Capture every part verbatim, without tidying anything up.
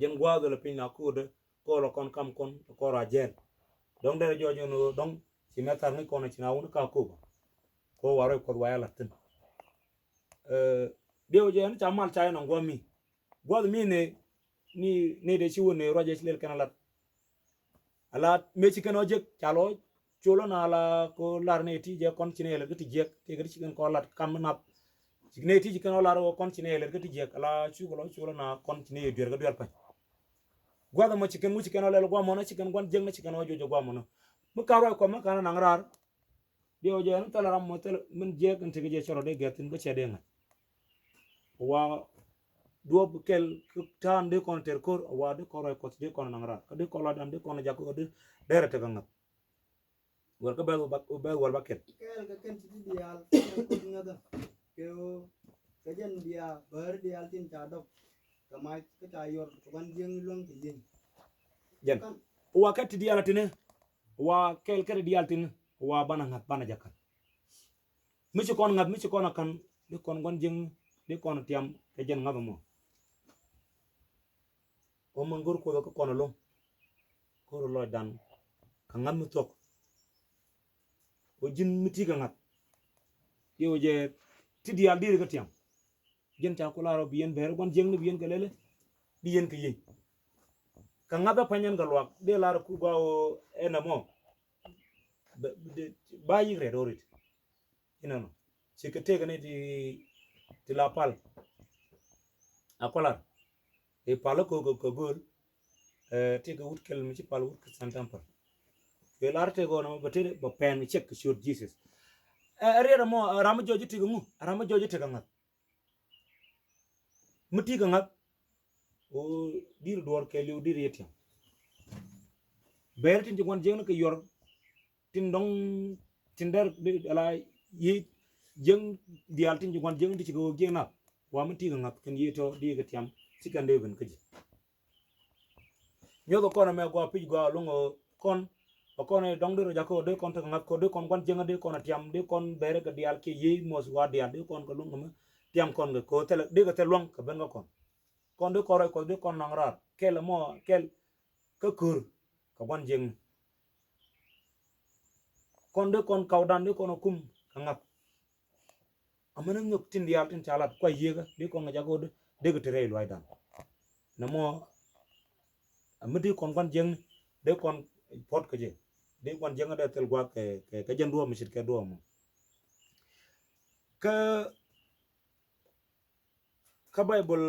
Jɛn gua̱a̱th wälɛ piny na ko̱o̱dɛ kɔɔl ɔ kɔn kam kɔn kɔɔr a jɛɛl. Dɔ̱ŋ derɛ jɔɔc ɛn ɣöö dɔ̱ŋ ci mɛ thar ŋäc kɔn ci na wun ka ko̱o̱bä. Kɛ ɣöö wa rɔy Kuɔth wa ya la̱th thi̱n. Ɛ, diɛw jɛ ɛn ca mal ca yɛn ɔ gua̱a̱th mi. Gua̱a̱th mi ni, ni, ni dee ci wun ni ruac ɛ ci lel kɛn a la̱th. Ala mëë ci kɛn ɔ jek ca lɔ colä na ala ko lar ni ti jek kɔn ci ni yɛ lɛt kä ti jiɛk ti kɛ ti ci kɛn kɔ lat kam nath. Ci ni ti ci kɛn ɔ lar wä kɔn ci ni yɛ lɛt kä ti jiɛk ala cukɛ lɔ colä na kɔn ci ni yɛ duer kä duel pa̱ny. Gua̱th ɛmɔ ci kɛn ŋu ci kɛn ɔ lɛl guamɔnä ci kɛn gua̱n jiäknä ci kɛn ɔ juɔc ɔ guamɔnä. Mi ka̱n ruac Kuɔth mi ka̱n ɛ naŋ raar. Diɛw jɛ ɛn thilɛ ram mɔ thilɛ min jiɛk in tekɛ jɛ cɔrɔ dee gɛ̈th thi̱n kä cɛ dee ŋa̱c. Wa duɔ̱p kɛl kä ta̱a̱n dee kɔn tɛr ko̱r wa dee kɔn ruac Kuɔth dee kɔn naŋ raar kä dee kɔn lɔcdan dee kɔn jak kä dee derɛ tekɛ ŋa̱th. Wɛr kä bɛth wal ba kɛl. Kɛɛl kɛ kɛn ti ti diaal kɛn kut ŋäthä kɛ ɣöö kɛ jɛn diaal bäär diaal tin ca dɔp kɛ mac kä ca yɔr kɛ gua̱n jiäkni luäŋ kɛ yiëny. Jɛn wa kɛ ti diaal a tinɛ wa kɛɛl kɛ ti diaal tinɛ wa banɛ ŋa̱th banɛ jakan. Mi ci kɔn ŋa̱th mi ci kɔn a ka̱n di kɔn gua̱n jiäkni di kɔn tiam kɛ jɛn ŋa̱th ɛmɔ. Ɔ min go̱r Kuoth kä kɔn ɛlɔ̱ŋ. Go̱r lɔcdan kɛ ŋa̱th mi thuɔ̱k. Ɔ ji̱n mi ti kɛ ŋa̱th. Yɛ ɔ jɛ ti diaal di̱i̱r kä tiam. Ji̱n ca ku lar ɔ bi yɛn bɛɛr gua̱n jiäkni bi yɛn kɛ lɛlɛ bi yɛn kɛ yiëny. Kɛ ŋa̱th ɛ pa̱ny ɛn kɛ luak dee lar ku gɔaa ɔ ɛn ɛmɔ. Ba yik rɛt ɔ rit. Inɔnɔ ci kɛ tëëk ni ti ti la pal. A kɔlar i̱ pal iko kɛ gööl. Ti kɛ wut kɛl mi ci pal wut kɛ San Temple. Kɛ lar tëëk ɔ nɔmɔ bɛ tëë bɛ pɛn cɛk kɛ ciöt Jesus. Ɛ riɛt ɛmɔ ram mi jɔc i̱ tëëk ŋu ram mi jɔc i̱ tëëk ŋa̱th. Mi ti kɛ ŋa̱th ɣöö di̱i̱r duɔ̱ɔ̱r kɛɛliw di̱i̱r yɛ tiam. Bɛɛr tin ci gua̱n jiäkni kɛ yuɔr tin dɔ̱ŋ tin dɛr ala yiëë jiäk diaal tin ci gua̱n jiäkni ti ci kɛ ɣöö jiäk nath. Wa mi ti kɛ ŋa̱th kɛn yiëë tɔ̱ di̱i̱r kɛ tiam ci kɛn dee ben kä ji̱. Nyuɔth ɔ kɔn ɛmɛ gɔaa pi̱c gɔaa luŋ ɔ kɔn ɔ kɔn ɛ dɔ̱ŋ dee rɔ jakä ɔ dee kɔn tekɛ ŋa̱th kɔ dee kɔn gua̱n jiäkni dee kɔn ɛ tiam dee kɔn bɛɛrɛ kɛ diaal kiɛ yiëë muɔth wa diaal dee kɔn kɛ luŋ ɛmɛ tiam kɔn kɛ kɛ thilɛ dee kɛ thil luaŋ kɛ ben kä kɔn. Kɔn dee kɔn ruac Kuɔth dee kɔn naŋ raar kɛl ɛmɔ kɛl kä köör kɛ gua̱n jiäkni. Kɔn dee kɔn kawdan dee kɔn ɛ kum kɛ ŋa̱th. Amäni ŋök tin diaal tin ca lat kua yieekä dee kɔn ŋäc a go̱o̱r dee kɛ te rɛy lua̱cdan. Nɛmɔ a mi dee kɔn gua̱n jiäkni dee kɔn puɔ̱t kä jɛ dee gua̱n jiäkni dee thil gua̱a̱th kɛ kɛ jɛn duɔ̱ɔ̱p mi ce̱tkɛ duɔ̱ɔ̱p mɔ. Kä kä Baibol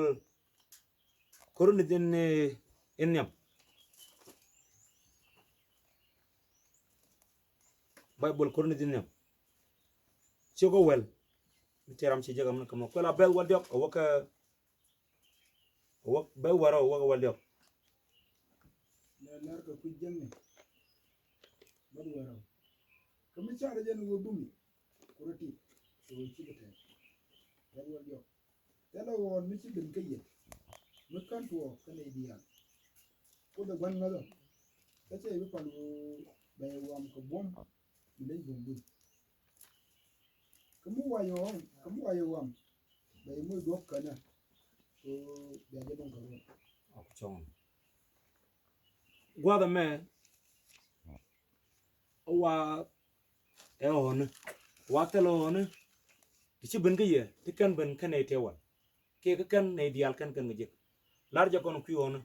Korinth in in nhiam. Baibol Korinth in nhiam. Ciek ɔ wäl mi cɛ ram ci jek amäni kä mɔ kuɛ la bɛth wäl diɔk a wäkä a wäk bɛth wäl rɛw a wäkä wäl diɔk. Lɛ lɛr kɛ kui̱ jiäkni bɛth wäl rɛw. Kä mi carɛ jɛn ɣöö bumi ku rɔ ti kɛ ɣöö cikɛ tɛɛr. Bɛth wäl diɔk. Thilɛ ɣɔn mi ci ben kä yɛ mi kän tuɔɔk kä nɛy diaal. Kuoth ɛ gua̱n ŋäthä kä cɛ bi pal ɣöö bɛ yɛ ɣɔam kɛ buɔ̱m mi leny buɔ̱mdun. Kä mi wa yɛ ɣɔam kä mi wa yɛ ɣɔam bɛ yɛ moc duɔ̱p känä. Kɛ ɣöö bia jɛ dɔ̱ŋ kɛ ruɔ̱t. Gua̱th ɛmɛ wa ɛ ɣɔni wa thil ɣɔni. Ti ci ben kä yɛ ti kɛn ben kɛn nɛy tëë wal kiɛ kä kɛn nɛy diaal kɛn kɛn kɛ jek. Lar jɛ kɔn kui̱ ɣɔni.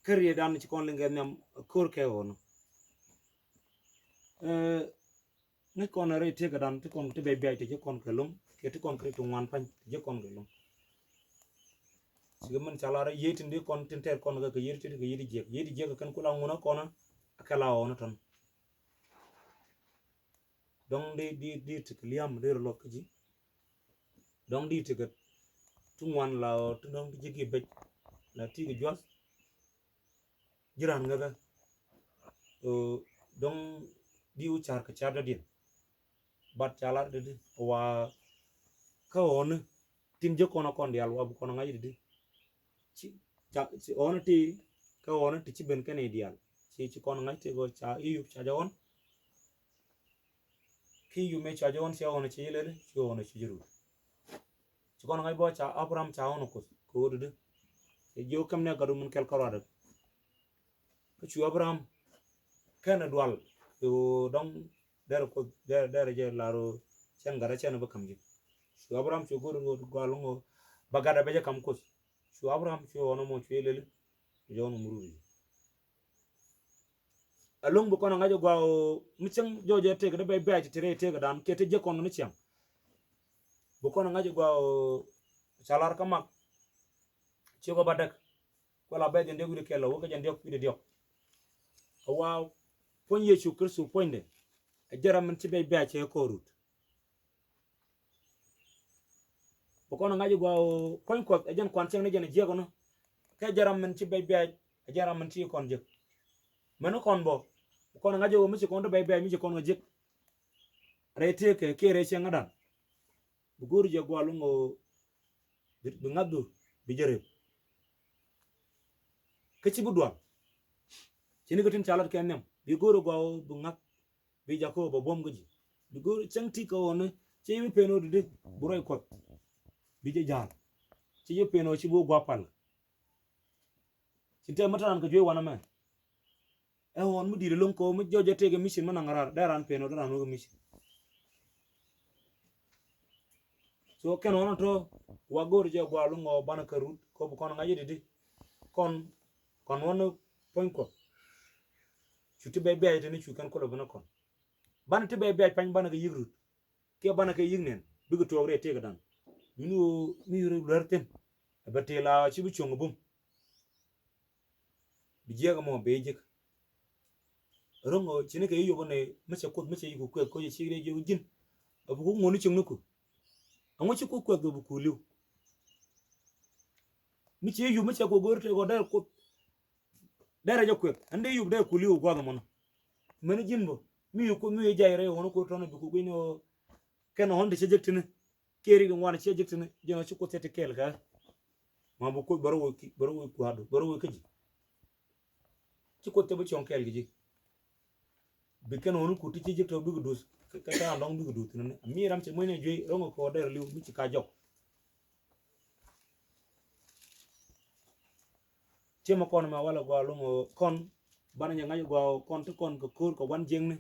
Kä rietdan ci kɔn liŋ kɛ nhiam ko̱r kɛ ɣɔni. Ŋäc kɔn rɛy tëëkädan ti kɔn ti bɛc bɛc ti ji̱ kɔn kɛ lo̱ŋ kiɛ ti kɔn kɛ ti ŋuan pa̱ny ti ji̱ kɔn kɛ lo̱ŋ. Cikɛ min ca lar yiey tin di kɔn tin tɛɛr kɔn kɛ kɛ yiey ti kɛ yiey ti jiɛk yiey ti jiɛk kɛn kula ŋun a kɔn a kɛ la ɣɔn a tɔn. Dɔ̱ŋ di di di ti kɛ liam di rɔ lɔk kä ji̱. Dɔ̱ŋ di ti kɛ ti ŋuan la ɣɔn ti dɔ̱ŋ ti ji̱ ki bec la ti kɛ juath. Ji̱ raan ŋäthä. Dɔ̱ŋ di wä ca̱r kɛ ca̱r dädiɛn. Bat ca lar dädi wa kä ɣɔni tin jek kɔn a kɔn diaal wa bi kɔn a ŋa̱c dädi. Ci ca ci ɣɔni ti kä ɣɔni ti ci ben kɛn i̱ diaal ci ci kɔn a ŋa̱c ti gɔ ca i̱ yup ca jɛ ɣɔn. Ki yup mɛ ca jɛ ɣɔn ci ɣɔni ci jɛ lɛli ci ɣɔni ci jɛ rut. Ci Kɔn ŋa̱c bä ca Abraham ca ɣɔn Kuoth kɛ ɣöö didi, kɛ jiök kɛm ni gatdu min kɛl kärɔadɛ. Kä cu Abraham kɛn ɛ dual kɛ ɣöö dɔ̱ŋ derɛ Kuoth, derɛ, derɛ jɛ lar ɣöö cɛn gatdä cɛn bä ka̱m ji̱. Cu Abraham cu go̱r ɣöö dual ɣöö ba gatdä bɛ jɛ ka̱m Kuoth. Cu Abraham cu ɣɔn ɛmɔ cu jɛ lɛli, cu jɛ ɣɔn ɛmɔ rut. Ɛlɔ̱ŋ bi kɔn ɛ ŋa̱c ɛ gɔaa ɣöö mi cäŋ jɔɔc ɛ tëëk dee bɛc bɛ̈ɛ̈c ti rɛy tëëk ɛ dan kiɛ ti jiäk kɔn ni ciaŋ. Bi kɔn ɛ ŋa̱c ɛ gɔaa ɣöö ca lar kä Mak ciökɛ bädäk, kuɛ la bɛ̈ɛ̈c jɛn diɔ̱k wi̱cdɛ kɛl ɛ wä kä jɛn diɔ̱k wi̱cdɛ diɔ̱k. Ɛ wa puɔ̱ny Yecu Kritho puɔ̱nydɛ ɛ jɛn ram min ci bɛc bɛ̈ɛ̈c cɛ kɔn rut. Bi kɔn ɛ ŋa̱c ɛ gɔaa ɣöö puɔ̱ny Kuɔth ɛ jɛn kuan cieŋ ni jɛn ɛ jiäk ɛnɔ. Kɛ jɛn ram min ci bɛc bɛ̈ɛ̈c ɛ jɛn ram min ci kɔn jiäk. Mɛn kɔn bä bi kɔn ɛ ŋa̱c ɛ ɣöö mi ci kɔn dee bɛc bɛ̈ɛ̈c mi ci kɔn kɛ jiäk rɛy tëëkɛ kiɛ rɛy cieŋädan. Bi go̱o̱ri jɛ gɔaa ɛlɔ̱ŋ ɣöö bi, bi ŋa̱thdu bi jɛ rep. Kä ci bi dual. Ci ni kä tin ca lat kɛ nhiam bi go̱o̱ri gɔaa ɣöö bi ŋa̱th bi Jakɔb bɛ buɔ̱m kä ji̱. Bi go̱o̱ri cäŋ ti kɛ ɣöö ni ci bi pen ɣöö didi bi ruac Kuɔth bi jɛ ja̱a̱l. Ci jɛ pen ɣöö ci bi wä gua̱a̱p pal. Ci tɛm mi te raan kɛ juey wanɛ mɛ. Ɛ ɣɔn mi di̱i̱t ɛlɔ̱ŋ kɛ ɣöö mi jɔc jɛ tëëk ɛ mission mi naŋ raar dee raan pen ɣöö dee raan wä kɛ mission. So kɛn ɣɔn ɛ tɔ̱ wa go̱o̱ri jɛ gɔaa ɛlɔ̱ŋ ɣöö banɛ kɛ rut kɛ ɣöö bi kɔn ɛ ŋa̱c ɛ didi. Kɔn, kɔn ɣɔn ni puɔ̱ny Kuɔth. Cu ti bɛc bɛ̈ɛ̈c te ni cu kɛn kulɛ bi ni kɔn. Banɛ ti bɛc bɛ̈ɛ̈c pa̱ny banɛ kɛ yi̱k rut. Kiɛ banɛ kɛ yi̱k nɛn bikɛ tuɔɔk rɛy tëëk ɛ dan. Duŋni ɣöö mi ri luer thi̱n ɛ bɛ tëë la ci bi cuɔ̱ŋ ɛ bum. Bi jiɛk ɛmɔ bɛ ji̱k. Ro̱ŋ ɣöö ci ni kɛ yio̱w ni mi cɛ Kuoth mi cɛ yio̱w kuɛth kɛ ɣöö cɛ cik rɛy jiök ji̱n. Ɛ bi ku ŋuɔ̱ni cieŋ ni ku. Ɛŋu ci Kuoth kuɛth ɣöö bi ku li̱w. Mi ci yio̱w mi cɛ ku go̱r tëë ɣöö derɛ Kuoth derɛ jɛ kuɛth ɛn dee yio̱w derɛ ku li̱w gua̱th ɛmɔnɔ. Mɛn ji̱n bä mi yio̱w Kuoth mi yio̱w jay rɛy ɣɔn Kuoth tɔ̱nɛ bi ku gui̱n ɣöö kɛn ɣɔn ti cɛ jek tini. Kiɛ rik in wan ciɛ jek tini jɛn ɔ ci Kuoth cɛ ti kɛɛl kɛ. Ma bi Kuoth bɛ rɔ woi ki, bɛ rɔ woi kua̱du, bɛ rɔ woi kä ji̱. Ci Kuoth cɛ bi cuɔ̱ŋ kɛɛl kɛ ji̱. Bi kɛn ɣɔni kut ti ci jek tɔ bikɛ duth, kä, kä, kä an dɔ̱ŋ bikɛ duth tini ni. Mi ram cɛ muecni juey ro̱ŋ kɛ ɣöö derɛ li̱w mi ci ka jɔk. Ciɛ mɛ kɔn mɛ walɛ gɔaa ɛlɔ̱ŋ ɣöö kɔn banɛ jɛ ŋa̱c gɔaa ɣöö kɔn ti kɔn kɛ ko̱r kɛ wan jiäkni.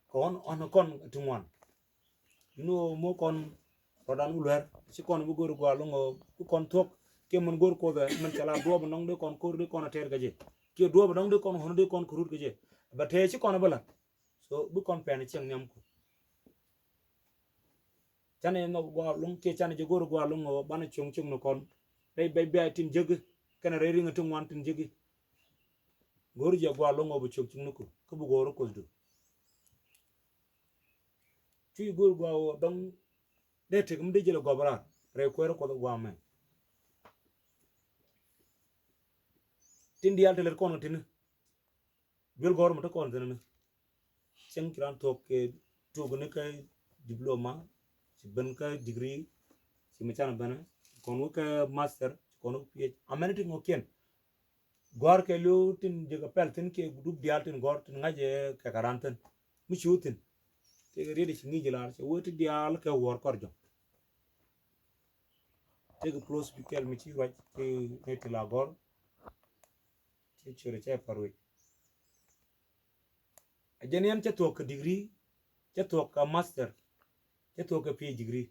Kɛ ɣɔn ɣɔn kɔn ti ŋuan. Ni ɣöö mo̱o̱ kɔn rɔ̱dan wä luɛr ci kɔn bi go̱o̱r gɔaa ɛlɔ̱ŋ ɣöö bi kɔn thuɔ̱k kiɛ min go̱o̱r Kuoth ɛ min cɛ la duɔɔp ɛnɔŋ dee kɔn ko̱r dee kɔn ɛ tɛɛr kɛ jɛ. Kiɛ duɔɔp ɛnɔŋ dee kɔn ɣɔn dee kɔn kɛ rut kɛ jɛ. Bɛ tɛɛr ci kɔn ɛ bi la̱t. So bi kɔn pɛn cieŋ nhiam Kuoth. Canɛ nhɔk gɔaa ɛlɔ̱ŋ kiɛ canɛ jɛ go̱o̱r gɔaa ɛlɔ̱ŋ ɣöö banɛ cuɔ̱ŋ cuɔ̱ŋ ni kɔn. Rɛy bɛc bɛ̈ɛ̈c tin jiäki kɛnɛ rɛy ri̱ŋ tin ŋuan tin jiäki. Go̱o̱r jɛ gɔaa ɛlɔ̱ŋ ɣöö bi cuɔ̱ŋ cuɔ̱ŋ ni ku kä bi go̱o̱r Kuothdu. Cuc go̱o̱r gɔaa ɣöö dɔ̱ŋ dee tek mi dee jɛ lɛ gɔp raar rɛy kuäär Kuɔth gɔaa mɛ. Tin diaal te lɛt kɔn kɛ tini. Duel gɔ̱r mi te kɔn thi̱n ni. Cieŋ ci raan thuɔ̱k kɛ tuɔk ni kä diploma, ci ben kä degree, ci mi can ben, ci kɔn wä kä master, ci kɔn wä PhD. Amɛn ti ŋɔkiɛn. Gɔ̱r kɛ li̱w tin jek a pɛl thi̱n kiɛ dup diaal tin gɔ̱r tin ŋa̱c ɛ kɛ kɛ raan thi̱n. Mi ci wä thi̱n. Tëëkɛ riet ci ŋi̱i̱c lar, cɛ wee ti diaal kɛ wuɔ̱ɔ̱r kɔr jɔ̱ŋ. Tëëkɛ close bi kɛl mi ci ruac, ci nɛy ti la gɔ̱r. Cɛ cuɛrɛ cɛ pa̱r wec. A jɛn yɛn cɛ thuɔ̱k kɛ degree, cɛ thuɔ̱k kɛ master, cɛ thuɔ̱k kɛ PhD degree.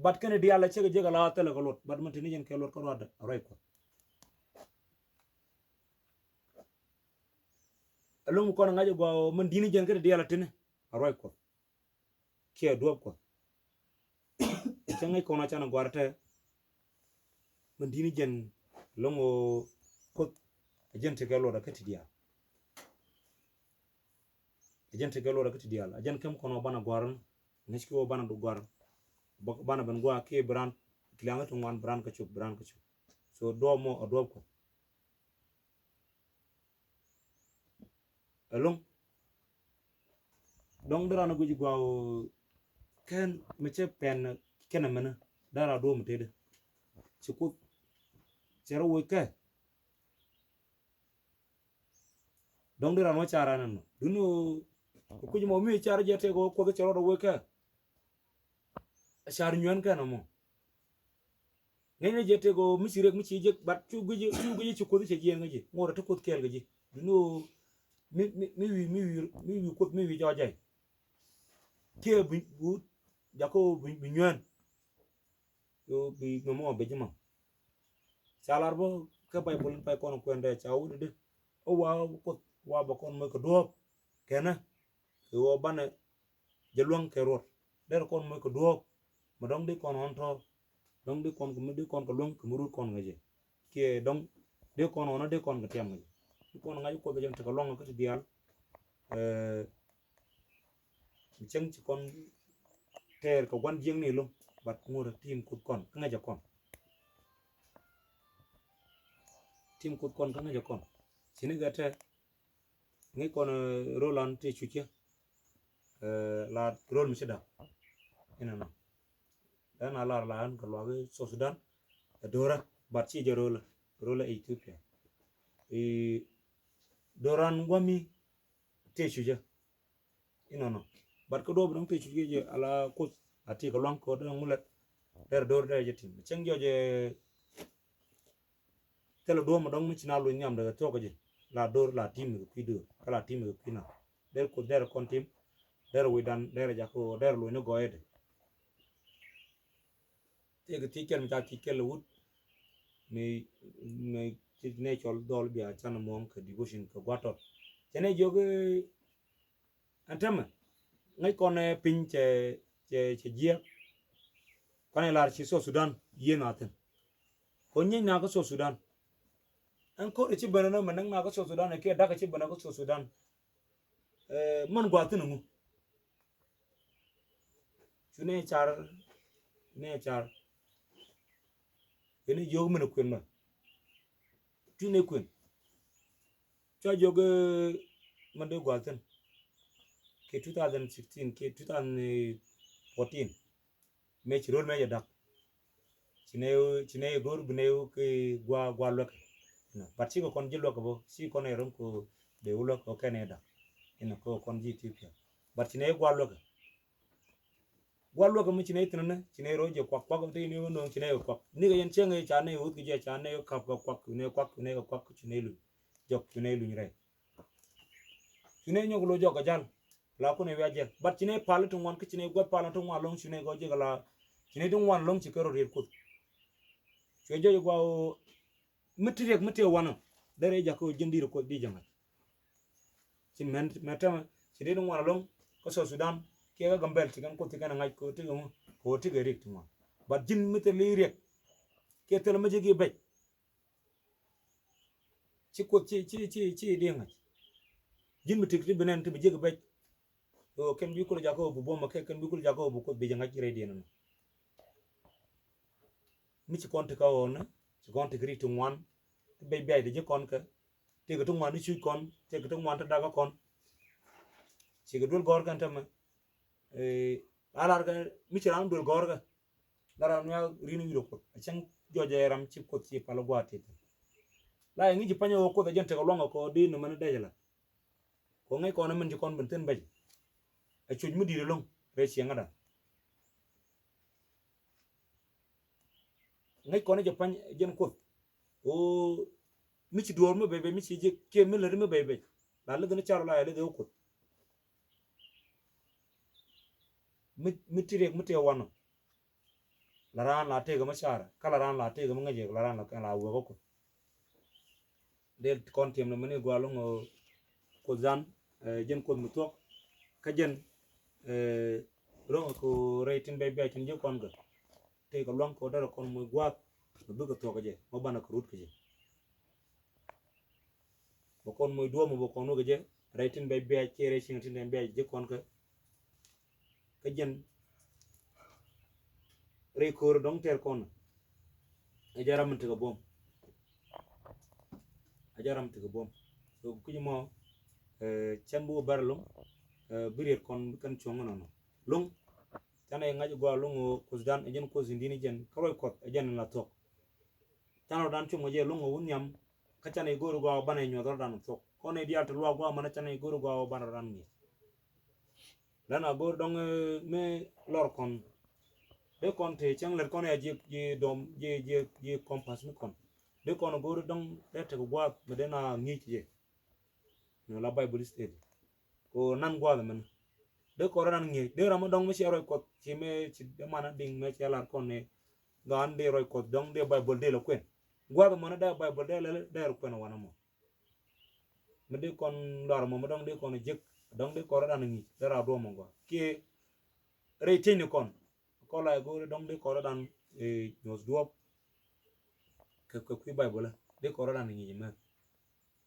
But kɛn diaal a cɛ kɛ jek a la thilɛ kɛ luɔt, but min tini jɛn kɛ luɔt kä ruaadɛ a ruac Kuɔth. Ɛlɔ̱ŋ mi kɔn ŋa̱c a gɔaa ɣöö min di̱t ni jɛn kɛ ti diaal a tini a ruac Kuɔth. Kiɛ duɔ̱ɔ̱p Kuɔth. Cä ŋäc kɔn a can a gua̱r tɛ. Min di̱t ni jɛn ɛlɔ̱ŋ ɣöö Kuoth a jɛn tekɛ luɔt a kä ti diaal. A jɛn tekɛ luɔt a kä ti diaal. A jɛn kɛm kɔn ɣöö banɛ gua̱r ni. Ŋäc ki ɣöö banɛ du gua̱r. Ba-, banɛ ben gua̱a̱ kiɛ bi raan. Ti liaŋ ti ŋuan bi raan kä cop, bi raan kä cop. So duɔ̱ɔ̱p mɔ a duɔ̱ɔ̱p Kuɔth. Ɛlɔ̱ŋ. Dɔ̱ŋ dee raan a guic gɔaa ɣöö kɛn mi cɛ pɛn kɛn ɛmɛnɛ dee raan duɔ̱ɔ̱p mi tetdɛ. Ci Kuoth cɛ rɔ woc kɛ. Dɔ̱ŋ dee raan wä car raan ɛnɔ. Duŋni ɣöö kui̱c mɔ mi car jɛ tëëk ɣöö Kuoth cɛ rɔ woc kɛ. Car nyuɛn kɛn ɛmɔ. Ŋäcnɛ jɛ tëk ɣöö mi ci riɛk mi ci jek, but cu guic, cu guic ci Kuoth cɛ jiɛɛn kä ji̱. Ŋot ɛ ti Kuoth kɛɛl kä ji̱. Duŋni ɣöö mi, mi, mi wi̱i̱, mi wi̱i̱, mi wi̱i̱ Kuoth, mi wi̱i̱ jɔɔc jay. Kiɛ bi, bi wut jakä ɣöö bi, bi nyuɛɛn. Ɣöö bi mɛmɔ bɛ ji̱ mam. Ca lar bä kä Baibol in pay kɔn kuɛn dee ca wut di. Ɛ wa Kuoth wa bɛ kɔn mɛ kɛ duɔ̱ɔ̱p. Kɛnɛ kɛ ɣöö banɛ jɛ luäŋ kɛ ruɔt. Derɛ kɔn mɛ kɛ duɔ̱ɔ̱p. Mɛ dɔ̱ŋ di kɔn ɣɔn tɔ̱. Dɔ̱ŋ di kɔn kɛ mi di kɔn kɛ luäŋ kɛ mi rut kɔn ŋäcɛ. Kiɛ dɔ̱ŋ di kɔn ɣɔn di kɔn kɛ tiam ŋäcɛ. Di kɔn ŋa̱c Kuoth jɛn tekɛ luäŋ kä ti diaal. Ɛɛ, mi cäŋ ci kɔn tɛɛr kɛ gua̱n jiäkni lo̱ŋ. But ŋot ɛ tim Kuoth kɔn kä ŋäcɛ kɔn. Tim Kuoth kɔn kä ŋäcɛ kɔn. Ci ni gɛ tɛ ŋäc kɔn, eh, rol an tëë cucä. Eh, la rol mi ci dak. Inɔnɔ. Dɛn a lar la an kɛ luak i̱ South Sudan. Ɛ do̱rä, but ci jɛ rol, rol Ethiopia. I̱ do̱ran guami tëë cucä. Inɔnɔ. But kä duɔ̱ɔ̱p dɔ̱ŋ tëë cucä jɛ ala Kuoth a ti kɛ luaŋ kɛ dɔ̱ŋ ŋulɛt. Dɛr do̱r dɛr jɛ tim. Cäŋ jɔc jɛ Thilɛ duɔ̱ɔ̱p mi dɔ̱ŋ mi ci na luny nhiam dee kɛ thuɔ̱k kɛ ji̱. La do̱r la tim kɛ kui̱ do̱r kä la tim kɛ kui̱ na. Dee Kuoth dee rɛ kɔn tim. Dee rɛ wi̱dan dee rɛ jakä dee rɛ luny ni gɔɔyädɛ. Tëëkɛ thiec kɛl mi ca thiec kɛl wut. Mi, mi ci nɛ cɔl dhɔl bia can muɔ̱ŋ kɛ devotion kɛ gua̱tɔt. Cɛ nɛ jiök, eh, Ɛn täämɛ ŋäc kɔn, eh, piny cɛ, cɛ, cɛ jiɛk. Kɔn ɛ lar ci South Sudan yieen a thi̱n. Kɔn nyiec na kä South Sudan. Ɛn ko̱r ci ben ɛn mɛ näk na kä South Sudan ɛ kiɛ da̱k ci ben kä South Sudan. Eh, män gua̱a̱th thi̱n ɛŋu? Cu nɛ car, nɛ car. Yɛn i̱ jiök min ɛ kuën mɛ. Cu nɛ kuën. Cua jiök, eh, mɛn dee gua̱a̱th thi̱n. Kɛ two thousand sixteen, kɛ two thousand fourteen. Mëë ci ro̱l mëë jɛ da̱k. Ci nɛ, ci nɛ go̱o̱r bi nɛ kɛ gua, gua luɛk. But cikɛ kɔn ji̱ luɛk bä, ci kɔn ɛ ro̱ŋ kɛ dee wä luɛk kɛ kɛn ɛ da̱k. Inɔ kɛ kɔn ji̱ Ethiopia. But ci nɛ gua luɛk. Gua luɛk mi ci nɛ thi̱n ni, ci nɛ ro̱ jɛ kuak, kuak ti ni wä no̱o̱ŋ ci nɛ kuak. Ni kɛ yɛn cieŋ ca nɛ wuth kɛ jɛ ca nɛ kap kɛ kuak, nɛ kuak, nɛ kɛ kuak, ci nɛ luny. Jɔk ci nɛ luny rɛy. Cu nɛ nyɔk lo jɔk kɛ jal. La kun ɛ wiac jɛ. But ci nɛ pal ti ŋuan kä ci nɛ gua̱th pal ti ŋuan loŋ cu nɛ gɔɔ jɛ kɛ la. Ci nɛ ti ŋuan loŋ ci kɛ rɔ riet Kuoth. Cuɛ jɔc gua ɣöö mi ti riɛk mi ti wanɔ. Derɛ jak kä ji̱n di̱i̱r Kuoth di jɛ ŋa̱c. Ci mɛn, mɛn tɛmɛ ci di̱i̱r ŋuan loŋ kä South Sudan kiɛ kä Gambɛl ci kɛn Kuoth ci kɛn ŋa̱c kɛ ɣöö ti kɛ ŋu kɛ ɣöö ti kɛ riɛk ti ŋuan. But ji̱n mi ti li riɛk kiɛ thil mi ji̱ gi bɛc. Ci Kuoth ci, ci, ci, ci di ŋa̱c. Ji̱n mi tik ti bi nɛn ti bi jiäk bɛc. Ɣöö kɛn bi kulɛ jakä ɣöö bi buɔ̱m kɛ kɛn bi kulɛ jakä ɣöö bi Kuoth bi jɛ ŋa̱c rɛy diɛn ɛnɔ. Mi ci kɔn ti kä ɣöö ni ci kɔn ti kɛ ri ti ŋuan. Ti bɛc bɛc ti ji̱ kɔn kɛ. Ti kɛ ti ŋuan ti cuc kɔn. Ti kɛ ti ŋuan ti dakä kɔn. Ci kɛ duel gɔ̱r kɛn tämɛ. Ɛ, la lar kɛ mi ci ran duel gɔ̱r kɛ. La ran wiak rin wi̱i̱ rɔ Kuoth. A cäŋ jɔc ɛ ram ci Kuoth ci pal gua̱a̱th ti. La yɛ ŋi̱ci pa̱nyɛ ɣöö Kuoth a jɛn tekɛ luaŋ kɛ kɔ di nɔmɛ ni dɛc la. Kɔ ŋäc kɔn min ci kɔn ben thi̱n bɛc. A cuc mi di̱i̱t ɛlɔ̱ŋ rɛy cieŋädan. Ŋäc kɔn jɛ pa̱ny jɛn Kuoth. Ɣöö mi ci duɔ̱ɔ̱r mi bɛc bɛc mi ci jek kiɛ mi läri mi bɛc bɛc. La läthi ni car la yɛ läthi ɣä Kuoth. Mi, mi ti riɛk mi tëë wanɔ. La raan la tëëkɛ mi carɛ kä la raan la tëëkɛ mi ŋäcɛ la raan la, la wek kä Kuoth. Dee kɔn tiɛm ni mini gua loŋ ɔ Kuothdan, eh, jɛn Kuoth mi thuɔ̱k. Kä jɛn, eh, ro̱ŋ kɛ rɛy tin bɛc bɛc tin ji̱ kɔn kɛ. Tëëkɛ luaŋ kɛ derɛ kɔn moc gua̱a̱th mi bikɛ thuɔ̱k kɛ jɛ mɔ banɛ kɛ rut kɛ jɛ. Bɛ kɔn moc duɔ̱ɔ̱p mɔ bɛ kɔn wä kɛ jɛ rɛy tin bɛc bɛc kiɛ rɛy cieŋ tin bɛc bɛc ji̱ kɔn kɛ. Kä jɛn rɛy ko̱r dɔ̱ŋ tɛr kɔn. Ɛ jɛ ram mi tekɛ buɔ̱m. Ɛ jɛ ram mi tekɛ buɔ̱m. So kui̱c mɔ, eh, cɛn bi wä bɛr lo̱ŋ, eh, bi riet kɔn kɛn cuɔ̱ŋ nɔnɔ. Lo̱ŋ, canɛ ŋa̱c gua lo̱ŋ ɔ Kuothdan, ɛ jɛn Kuoth in di̱n jɛn, kä ruac Kuɔth, ɛ jɛn in la thuɔ̱k. Canɛ rɔ̱dan cum kɛ jɛ lo̱ŋ ɔ wä nhiam, kä canɛ go̱o̱r gua banɛ nyuɔth rɔ̱dan thuɔ̱k. Kɔn ɛ diaal ti luaak gua mänä canɛ go̱o̱r gua banɛ rɔ̱dan ŋi̱i̱c. Lɛn a go̱o̱r dɔ̱ŋ, eh, mi lɔr kɔn. Dee kɔn te cäŋ lät kɔn ya jiɛ, jiɛ dɔm, jiɛ, jiɛ, jiɛ compass mi kɔn. Dee kɔn go̱o̱ri dɔŋ dee tek gua̱a̱th mi dee na ŋi̱i̱c jɛ. Ni la Bible study. Ko nan gua̱a̱th mɛn. Dee kɔn rɔ nan ŋi̱i̱c. Dee ram mi dɔŋ mi cɛ ruac Kuɔth ci mi ci dee man a diŋ mi cɛ lar kɔn ni. Gaa ni dee ruac Kuɔth dɔŋ dee Bible dee la kuɛn. Gua̱a̱th mɛn dee Bible dee la dee ruac kuɛn wanɛ mɔ. Mi dee kɔn lɔr mɔ mi dɔŋ dee kɔn jek. Dɔŋ dee kɔn rɔ nan ŋi̱i̱c. Dee ra duɔm mɔ gɔaa. Kiɛ rɛy tiecni kɔn. Kɔn la go̱o̱ri dɔŋ dee kɔn rɔ dan, eh, nyuɔth duɔp. Kɛ, kɛ kui̱ Bible dee kɔn rɔ dan ŋi̱i̱c mɛ.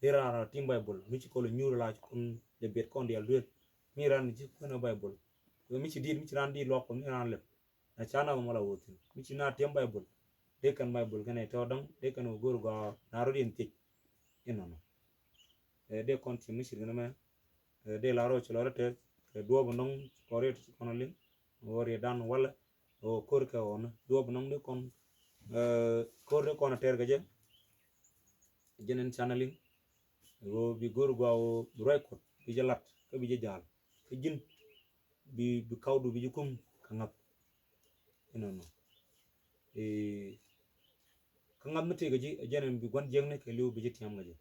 Dee ran rɔ tim Bible mi ci kɔn lɛ nyuur la kun lɛ biɛt kɔn diaal duel. Mi ran ci kuɛn Bible. Kɛ mi ci dit, mi ci ran dit luɔk kɔn mi ran lɛp. Na ca na mɔ la wä thin. Mi ci na tim Bible. Dee kɛn Bible kɛn ɛ tɔ dɔŋ dee kɛn wä go̱o̱ri gɔaa na rɔ din thiec. Inɔnɔ. Eh, dee kɔn tim mi ci gɛn mɛ. Eh, dee la rɔ ci lɔ rɔ tɛth kɛ duɔp nɔŋ kɔn riet ci kɔn liŋ. Ɣöö rietdan walɛ ɣöö ko̱r kɛ ɣɔni duɔp nɔŋ di kɔn, eh, ko̱r di kɔn a tɛr kɛ jɛ. Jɛn in channeling ɣöö bi go̱r gua ɣöö bi ruac Kuɔth bi jɛ lat kä bi jɛ ja̱a̱l kä ji̱n bi, bi kawdu bi jɛ kum kɛ ŋa̱th. Inɔnɔ. Eh, kä ŋa̱th mi tëëk kɛ ji̱ jɛn in bi gua̱n jiäkni kɛ li̱w bi jɛ tiam kɛ jɛ.